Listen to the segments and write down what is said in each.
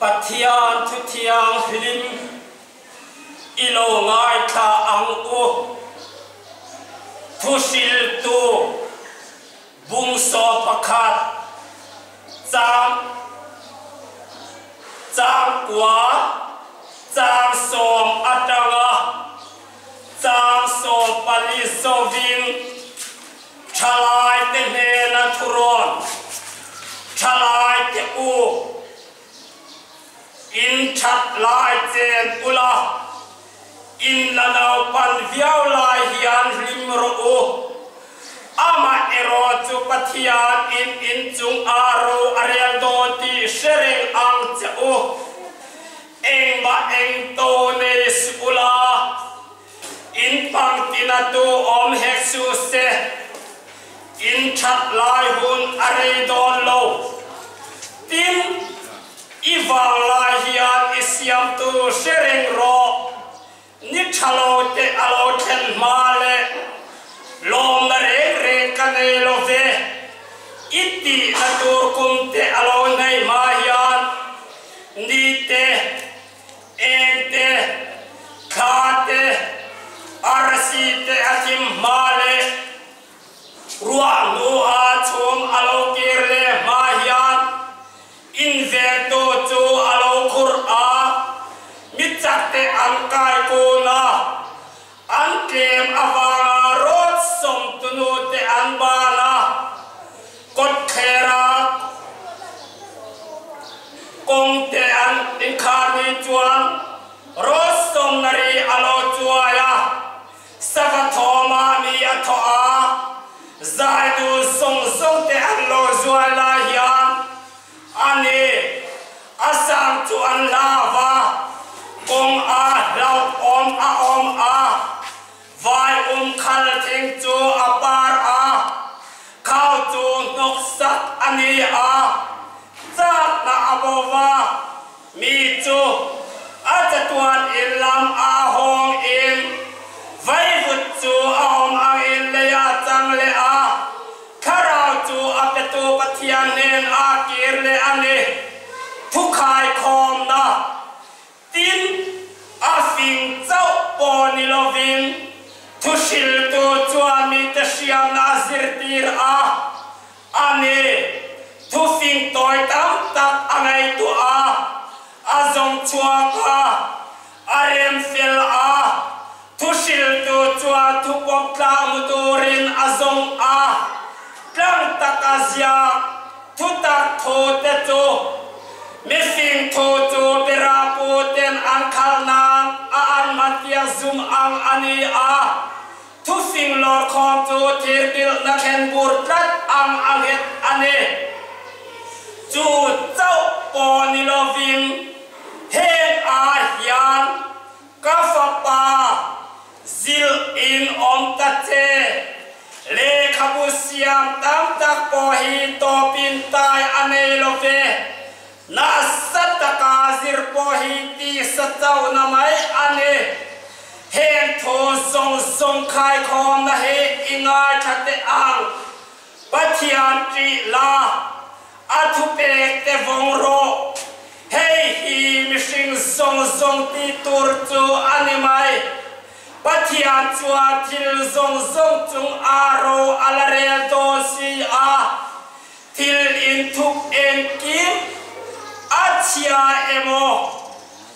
Pathian thu thianghlim i lo ngaithla ang u. Thuhriltu bungsaw pakhat chang changkua changsawm atanga changsawmpali zovin Thalaite hnena thurawn, Thalaite u, in that lai chen ula, in la naupan viau lai hian hlim rawh u. Amah erawh chu Pathian in inchung a ro a rel dawn tih hre reng ang che u. Engmah engto nei suh ula. In pangtina tu awm hek suh se, in that lai hun a rei dawn lo. Tin, i vang lai hian i siamtu hre reng rawh, ni tha lo te a lo thlen hma leh lawmna reng reng ka nei lo ve, i tihna tur kum te a lo nei hma hian ni te, Eng te, thla te, arsi te a thim hma leh ruah hnu a chhum a lo kir leh hma hian invengtu chu a lo khur a, mi chak te an kai kun a, an tlem avanga rawt sawmtunu te an ban a, kawtthler a kawng te an inkhar ni chuan rawt sawmna ri a lo chuai a, sava thawma mi a thawh a, zaitu zawng zawng te an lo zuai lai hian A ni, a sang chu an hlau a, kawng a hlauhawm a awm a, vai um khal thing chu a par a, khau chu hnawk sak a ni a, chakna a bo va, mi chu a chatuan in lam a hawng in vaivut chu a awm ang in lei a chang leh a, Thlarau chu a petu Pathian nen a kir leh a ni. Thukhaikhawmna tin a fing chauh pawh ni lovin thuhriltu chuan mite hriamna a zirtir a a ni. Thufing tawi tam tak a ngaihtuah a, a zawng chhuak a, a rem fel a. Thuhriltu chuan thupawp tlang hmu turin a zawng a, tlang taka ziak thutak thu te chu mifing thu chu berapu ten an khalh nan a an hmantiang zum ang a ni a, thufing lawrkhawm chu thirbilhna thlen bur tlat ang a nghet a ni. Chu chauh pawh ni lovin heng ah hian Ka fapa, zilh in awm ta che. Lehkhabu siam tam tak pawh hi tawpin tai a nei lo ve. Nasa taka zir pawh hi tisa chauhna mai a ni. Heng thu zawng zawng khaikhawmna hi i ngaithla teh ang. Pathian ṭih la, A thupek te vawng rawh. Hei hi mihring zawng zawng tih tur chu a ni mai. Pathian chuan thil zawng zawng chung a ro a la rel dawn si a. Thil inthup engkim a chhia emaw,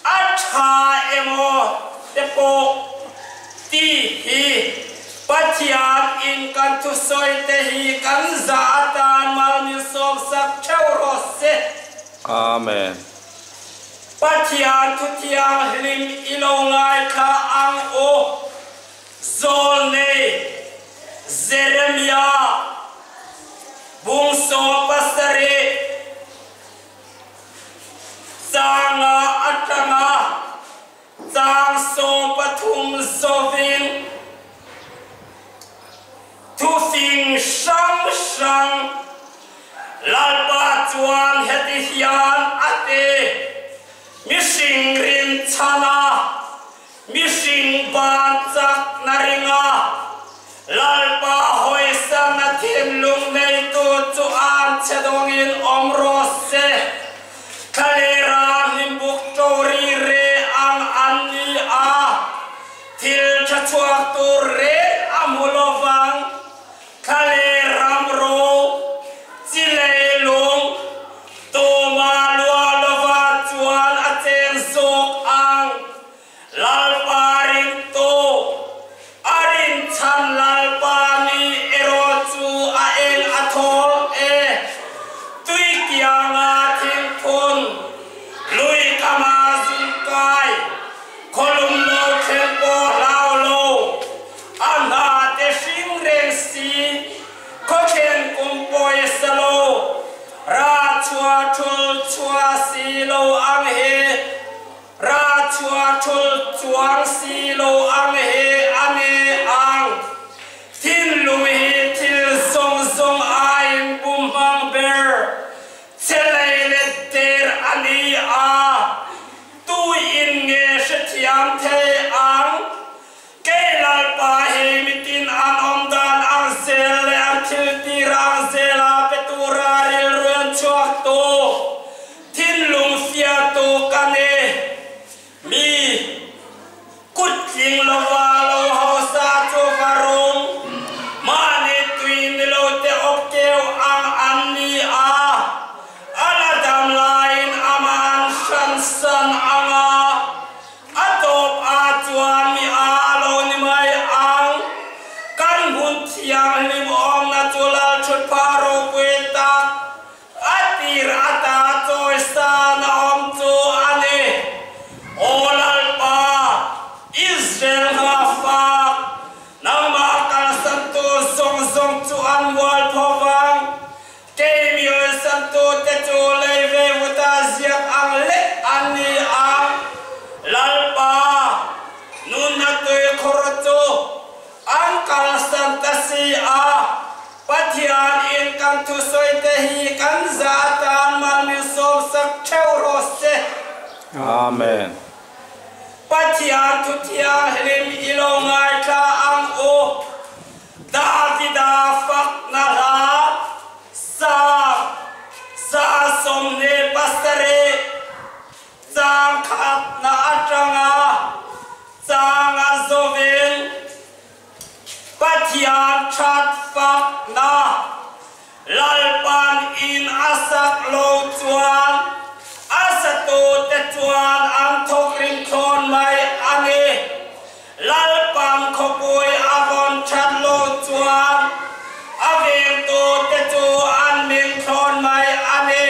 a tha emaw te pawh tih hi Pathian in kan thusawi te hi kan zah atan mal min sawmsak theuh rawh se. Amen. Pathian thu thianghlim i lo ngaithla ang u. Zawlnei Jeremia bung 17. Changa atanga chang 13 zovin thufing hrang hrang Lalpa chuan heti hian a ti, Mihring rinchhana Mihring ban chak na ringa Lalpa hawisana thinlung neitu chu an che dawngin awm rawh se. Thlalera. chhuah thul chhuah si lo ang hi, rah chhuah thul chuang si lo ang hi a ni ang. Thinlung hi thil zawng zawng aiin bumhmang ber che lei let der a ni a, tuin nge hrethiam thei ang? Kei Lalpa hi mitin an awm dan ang zel leh an thil tir ang zela pe tura rilruan chhuaktu, thinlung fiahtu ka ni. Mi kut tling lova lo hausa chu va rum, mahni tui ni lo te awp keu ang an ni a, a la dam laiin amah an hransan ang a, A tawp ah chuan mi a a lo ni mai ang. Kan hmun thianghlim awmna chu Lalthutpha ropui tak a tir ata chawisan a awm chu a ni. Aw Lalpa, Israel nghafak, nangmah kalsantu zawng zawng chu an mualpho vang. Kei mi awlsamtute chu lei ve vuta ziak ang lek an ni a, Lalpa, nunna tuikhur chu an kalsan ta si a, Pathian in kan thusawi te hi kan za atan mal min sawmsak theuh rawh se. Amen. Pathian thu thianghlim i lo ngaithla ang u. Davida fakna hla, Salm 127, chang khatna atanga changa zawin Pathian that fakna Lalpan in a sak lo chuan a satute chuan an thawk rim thlawn mai a ni. Lalpan khawpui a vawn that lo chuan a vengtu te chu an ming thlawn mai a ni.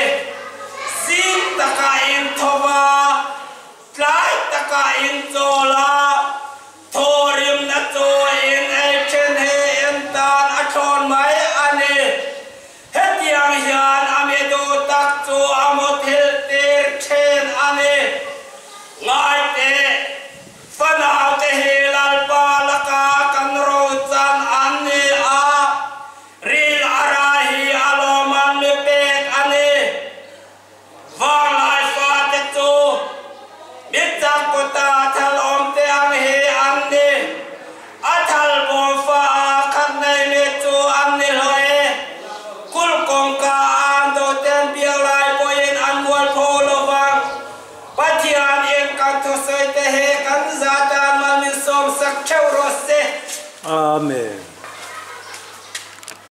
Zing taka in tho va, tlai taka in chawl a, thawrimna chu in ei then hi in tan a thlawn mai a ni. Hetiang hian a mi duh tak chu a muthilh tir thin a ni. Ngaiteh, fanaute hi Lalpa laka kan rochan an ni a, ril a ra hi a lawman mi pek a ni. Vanglai fate chu mi chak kuta thal awm te ang hi an ni. A thal bawm fa a khat nei mi chu an ni hlawh e. Kul kawngka a an do ten biak lai pawhin an mualpho lo vang. Pathian in kan thusawi te hi kan za tan mal min sawmsak theuh rawh se. Amen.